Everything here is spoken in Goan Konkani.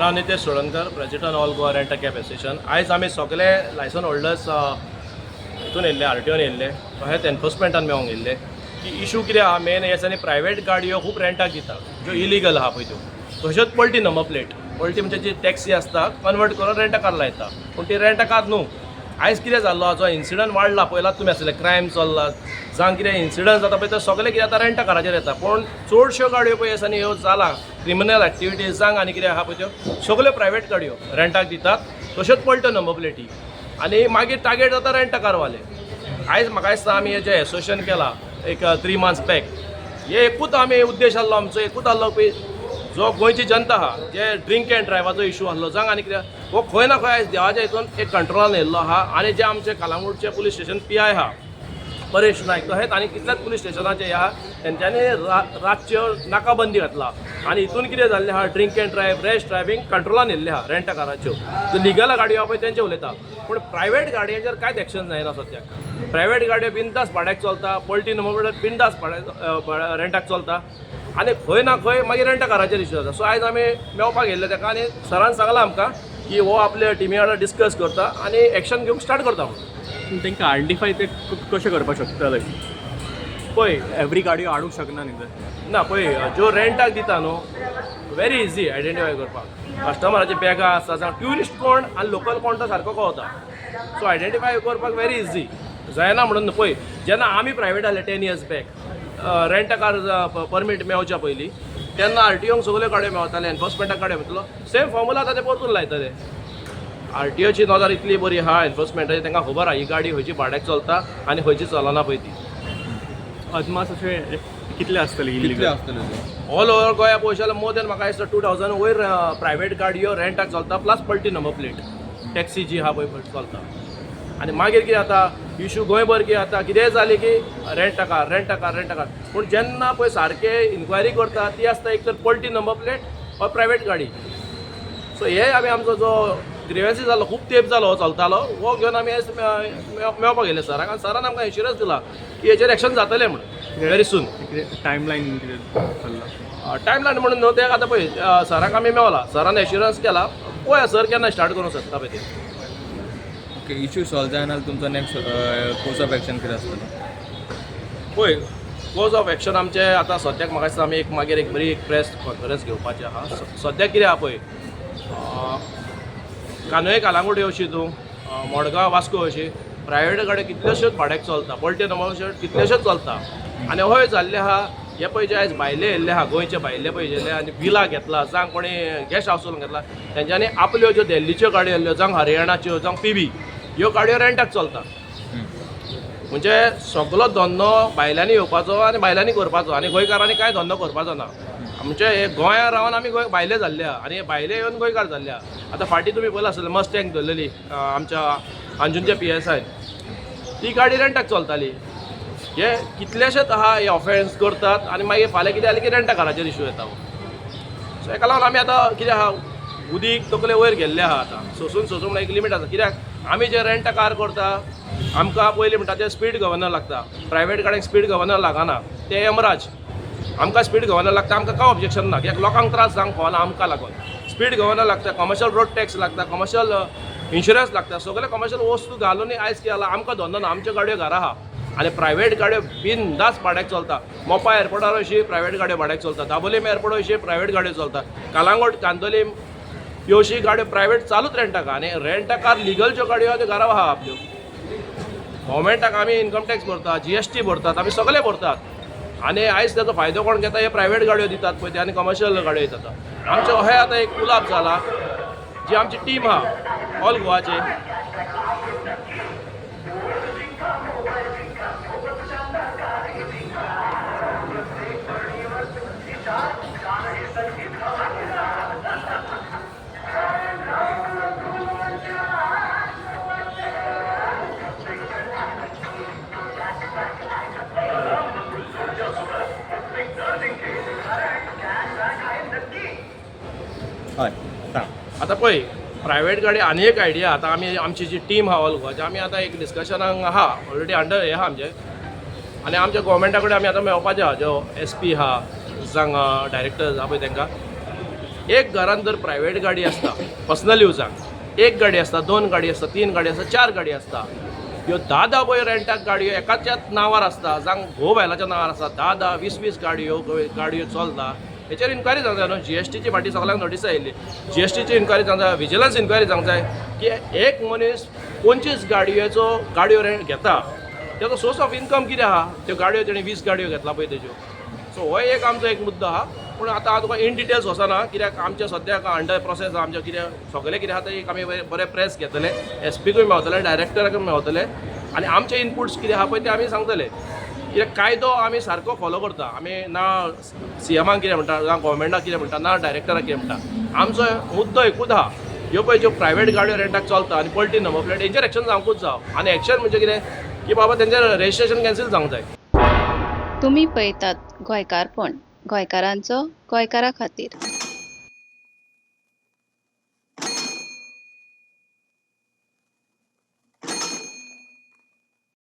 नांव Nitesh Chodankar, president, All Goa Rent Cab Association. आयज आमी सगळे लायसन होल्डर्स हितून येयल्ले, आरटीओन येयल्ले, तशेंच एनफोर्समेंटान मेळोंक येयल्ले की इशू कितें आहा मेन, हे दिसांनी प्रायवेट गाडयो खूब रेंटाक दिता, ज्यो इलिगल आहा पळय त्यो. तश्योच पलटी नंबर प्लेट, पलटी म्हणजे जी टॅक्सी आसता, कन्वर्ट करून रेंट कार लायता, पूण ती रेंट कार न्हू. आयज कितें जाल्लो, जो इन्सिडंट वाडला, पयलाच तुमी आसले, क्रायम चल्ला, जावं कितें इन्सिडंट जाता पळय, ते सगळे कितें आतां रेंट काराचेर येता. पूण चडश्यो गाडयो पळय दिसांनी ह्यो जाला क्रिमिनल एक्टिविटीज जावं आनी कितें आहा पळय, त्यो सगळ्यो प्रायवेट गाडयो रेंटाक दितात, तश्योच पलट्यो नंबर प्लेटी आनी मागीर टार्गेट जाता रेंट कारवाले. आयज म्हाका दिसता आमी हेजें एसोसिएशन केलां एक 3 मंथ्स बॅक, हे एकूच आमी उद्देश आहलो आमचो, एकूच आहलो पळय, जो गोंयची जनता आहा, जे ड्रिंक एंड ड्रायव्हाचो इशू आहलो जावं आनी कितें, हो खंय ना खंय आयज देवाच्या हितून एक कंट्रोलान येयल्लो आहा. आनी जे आमचे कलांगूटचे पुलीस स्टेशन पीआय आहा परेश नायक, तशेंच आनी कितल्याच पुलीस स्टेशनाचे आहा, तेंच्यांनी रातच्यो नाकाबंदी घातला आनी हितून कितें जाल्लें आहा, drink and drive, rash driving कंट्रोलान येयल्लें आहा. रेंट काराच्यो ज्यो लिगल गाडयो आहा पळय तेंचे उलयता, पूण प्रायवेट गाडयेचेर कांयच एक्शन जायना सद्याक. प्रायवेट गाडयो बिंदास भाड्याक चलता, पलटी नंबर बिंदास भाड्या रेंटाक चलता आनी खंय ना खंय मागीर रेंट काराचेर इशू जाता. सो आयज आमी मेळपाक येयल्ले ताका आनी सरान सांगलां आमकां की हो आपल्या टिमी वांगडा डिस्कस करता आनी एक्शन घेवंक स्टार्ट करता म्हणून. तांकां आयडेंटिफाय ते कशें करपाक शकता, लायक पळय, एवरी गाडयो हाडूंक शकना न्ही ते. ना, पळय, ज्यो रेंटाक दिता न्हू, व्हेरी इझी आयडेंटिफाय करपाक. कस्टमराची बॅगां आसता, जावं ट्युरिस्ट कोण आनी लोकल कोण तो सारको कळता. सो आयडेंटिफाय करपाक व्हेरी इझी जायना म्हणून न्हू. पळय, जेन्ना आमी प्रायवेट आहले 10 years back, rent car permit मेवच्या पयलीं, तेन्ना आरटीओंक सगल्यो गाडयो मेवताले, एनफोर्समेंटाक गाडयो मेवतालो. सेम फॉर्मुला आतां ते परतून लायतले. आरटीओची नदर इतली बरी आहा एनफोर्समेंटाची, तांकां खबर आहा ही गाडी खंयची भाड्याक चलता आनी खंयची चलना पळय ती. अदमास अशें कितले आसतले कितले इलिगल? आसतले ते? ऑल ओवर गोंया पळोवशे जाल्यार मोर दॅन म्हाका दिसता 2000 वयर प्रायवेट गाडयो रेंटाक चलता, प्लस पलटी नंबर प्लेट टॅक्सी जी आहा पळय चलता. आनी मागीर कितें जाता इशू गोंयभर, कितें जाता, कितेंय जालें की rent car, rent car, rent car. पूण जेन्ना पळय सारकें इन्क्वायरी करता, ती आसता एक तर पलटी नंबर प्लेट ऑर प्रायवेट गाडी. सो हे आमी आमचो जो ग्रिवेन्सी जालो, खूब तेंप जालो हो चलतालो, हो घेवन आमी आयज मेळपाक गेले सराक आनी सरान आमकां एश्युरन्स दिला की हेचेर एक्शन जातलें म्हणून व्हेरी सून. कितें टायम लायन कितें चल्ला? टायम लायन म्हणून न्हू, ते आतां पळय, सराक आमी मेवला, सरान एश्युरन्स केला. पळोवया सर केन्ना स्टार्ट करूंक शकता पळय ते. ओके, इश्यू सॉल्व जायना जाल्यार तुमचो नेक्स्ट कोर्स ऑफ एक्शन कितें आसतलो? पळय, कोर्स ऑफ एक्शन आमचे आतां सद्याक म्हाका दिसता आमी एक मागीर एक बरी एक प्रेस कॉन्फरन्स घेवपाची आहा. सद्याक कितें आहा पळय, कानोये कालांगूट येवशी तूं, मडगांव वास्को येवशी, प्रायवेट गाडयो कितल्योश्योच भाड्याक चलता, पलटे नंबर कितल्योश्योच चलता. आनी हय जाल्लें आहा, हे पळय, जे आयज भायले येयल्ले आहा, गोंयचे भायले पळय येयल्ले आनी विला घेतला, जावं कोणी गेस्ट हावस घेतला, तेंच्यांनी आपल्यो ज्यो दिल्लीच्यो गाडयो येयल्ल्यो, जावं हरियाणाच्यो, जावं पीबी, ह्यो गाडयो रेंटाक चलता. म्हणजे सगलो धंदो भायल्यांनी येवपाचो आनी भायल्यांनी करपाचो आनी गोंयकारांनी कांय धंदो करपाचो ना. आमचे हे गोंयांत रावन आमी गोंय भायले जाल्ले आहा आनी हे भायले येवन गोंयकार जाल्ले आहा. आतां फाटीं तुमी पळयलां आसतलें, मस्टँग धरलेली आमच्या अंजूनच्या पीएसआयन, ती गाडी रेंटाक चलताली. हे कितलेशेच आहा, हे ऑफेन्स करतात आनी मागीर फाल्यां कितें जालें की रेंटा काराचेर इशू येता. सो हेका लागून आमी आतां कितें आहा, उदीक तकले वयर गेल्ले आहा. आतां सोंसून सोंसून म्हणल्यार एक लिमीट आसा, कित्याक आमी जे रेंट कार करता, आमकां पयलीं म्हणटा ते स्पीड गव्हर्नर लागता. प्रायवेट गाडयेक स्पीड गव्हर्नर लागना, ते यमराज. आमकां स्पीड गव्हर्नर लागता, आमकां कांय ऑब्जेक्शन ना, कित्याक लोकांक त्रास जावंक फावना. आमकां लागून स्पीड गव्हर्नर लागता, कमर्शियल रोड टॅक्स लागता, कमर्शियल इन्शुरन्स लागता, सगळे कमर्शियल वस्तू घालून आयज कितें जाला, आमकां धंदो ना. आमच्यो गाडयो घरा आहा आनी प्रायवेट गाडयो बिंदास भाड्याक चलता. मोपा एअरपोर्टार अशी प्रायवेट गाडयो भाड्याक चलता, दाबोलीम एअरपोर्ट अशी प्रायवेट गाडयो चलता, कालांगोट कांदोलीम ह्यो अशी गाडयो प्रायवेट चालूच रेंटाक. आनी रेंटाकार लिगल ज्यो गाडयो आहा त्यो घरा आहा आपल्यो. गव्हर्मेंटाक आमी इन्कम टॅक्स भरतात, जीएसटी भरतात, आमी सगळे भरतात आनी आयज ताचो फायदो कोण घेता? हे प्रायवेट गाडयो दितात पळय ते आनी कमर्शियल गाडयो दितात. आमचें अशें आतां एक पुलाप जाला, जी आमची टीम आहा ऑल गोवाची. हय, सांग. आतां पळय, प्रायवेट गाडी आनी एक आयडिया, आतां आमी आमची जी टीम आहा ऑल गोवाची, आमी आतां एक डिस्कशनाक आहा, ऑलरेडी अंडर हे आहा आमचें आनी आमच्या गोवोरमेंटा कडेन आमी आतां मेळपाचें आहा, जो एसपी आहा जावं डायरेक्टर आहा पळय तांकां. एक घरान जर प्रायवेट गाडी आसता पर्सनल युजाक, एक गाडी आसता, दोन गाडी आसता, तीन गाडी आसता, चार गाडी आसता. ह्यो धा धा पळय रेंटाक गाडयो एकाच्याच नांवार आसता, जावं घोव बायलाच्या नांवार आसता. धा धा वीस वीस गाडयो गाडयो चलता. हेचेर इन्क्वायरी जावंक जाय न्हू. जीएसटीची फाटीं सगल्यांक नोटीस आयिल्ली. जीएसटीची इन्क्वायरी जावंक जाय, विजिलन्स इन्क्वायरी जावंक जाय की एक मनीस 25 गाडयेचो गाडयो रेंट घेता, तेजो सोर्स ऑफ इनकम कितें आहा. त्यो गाडयो तेणी 20 गाडयो घेतला पळय तेज्यो. सो हो एक आमचो एक मुद्दो आहा. पूण आतां हांव तुका इन डिटेल्स वचना, कित्याक आमच्या सद्याक अंडर प्रोसेस आहा. आमचें कितें सगळें कितें आहा तें एक आमी बरें बरें प्रेस घेतले, एसपीकूय मेवतले, डायरेक्टराकूय मेवतले आनी आमचे इनपुट्स कितें आहा पळय ते आमी सांगतले. कित्याक कायदो आमी सारको फॉलो करता. आमी ना सीएमाक कितें म्हणटा, ना गोवोरमेंटाक कितें म्हणटा, ना डायरेक्टराक कितें म्हणटा. आमचो मुद्दो एकूच आहा, ह्यो पळय ज्यो प्रायवेट गाडयो रेंटाक चलता आनी पलटी नंबर प्लेट, हेंचेर एक्शन जावंकूच जाव. आनी एक्शन म्हणजे कितें की बाबा तेंचें रजिस्ट्रेशन कॅन्सील जावंक जाय. तुमी पळयतात गोंयकारपण, गोंयकारांचो गोंयकारा खातीर.